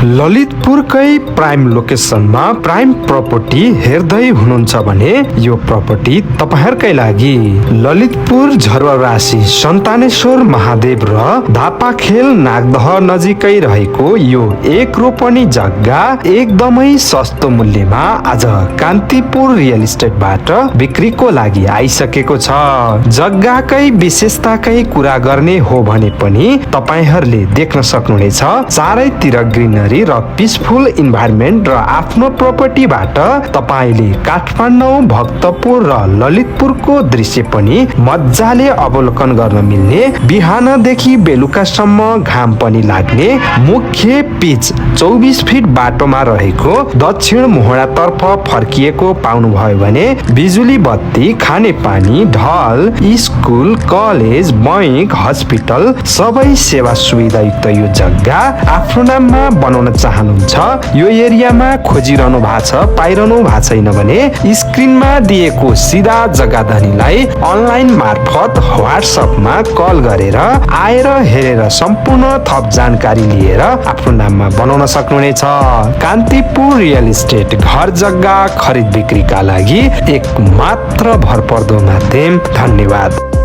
ललितपुरकै prime लोकेसनमा prime property हेर्दै हुनुहुन्छ भने यो प्रपर्टी तपाईहरुकै लागि। ललितपुर झरवारासी सन्तानेश्वर महादेव र धापाखेल नागदह नजिकै रहेको यो एक रोपनी जग्गा एकदमै सस्तो मूल्यमा आज कान्तिपुर रियल इस्टेटबाट बिक्रीको लागि आइसकेको छ। जग्गाकै विशेषताकै कुरा गर्ने हो भने पनि तपाईहरुले देख्न सक्नुहुनेछ चारैतिर ग्रिनरी र पिसफुल इन्भाइरोमेन्ट र आफ्नो प्रपर्टीबाट तपाईले काठमाडौँ, भक्तपुर र ललितपुरको दृश्य पनि मजाले अवलोकन गर्न मिल्ने, बिहानदेखि बेलुकासम्म घाम पनि लाग्ने मुख्य पिच 24 फिट बाटोमा रहेको दक्षिण मोहडातर्फ फर्किएको पाउनुभयो भने बिजुली बत्ती, खानेपानी, ढल, स्कुल, कलेज, बैंक, हस्पिटल सबै सेवा सुविधायुक्त यो जग्गा आफ्नो नाममा बनाउन चाहनुहुन्छ, यो एरियामा खोजिरहनु भएको छ, पाइरहनु भएको छैन भने स्क्रिनमा दिएको सिधा जग्गा धनीलाई अनलाइन मार्फत व्हाट्सएपमा कल गरेर आएर हेरेर सम्पूर्ण थप जानकारी लिएर आफ्नो नाममा बनाउन सक्नुहुनेछ। कान्तिपुर रियल इस्टेट घर जग्गा खरिद बिक्रीका लागि एक मात्र भरपर्दो माध्यम। धन्यवाद।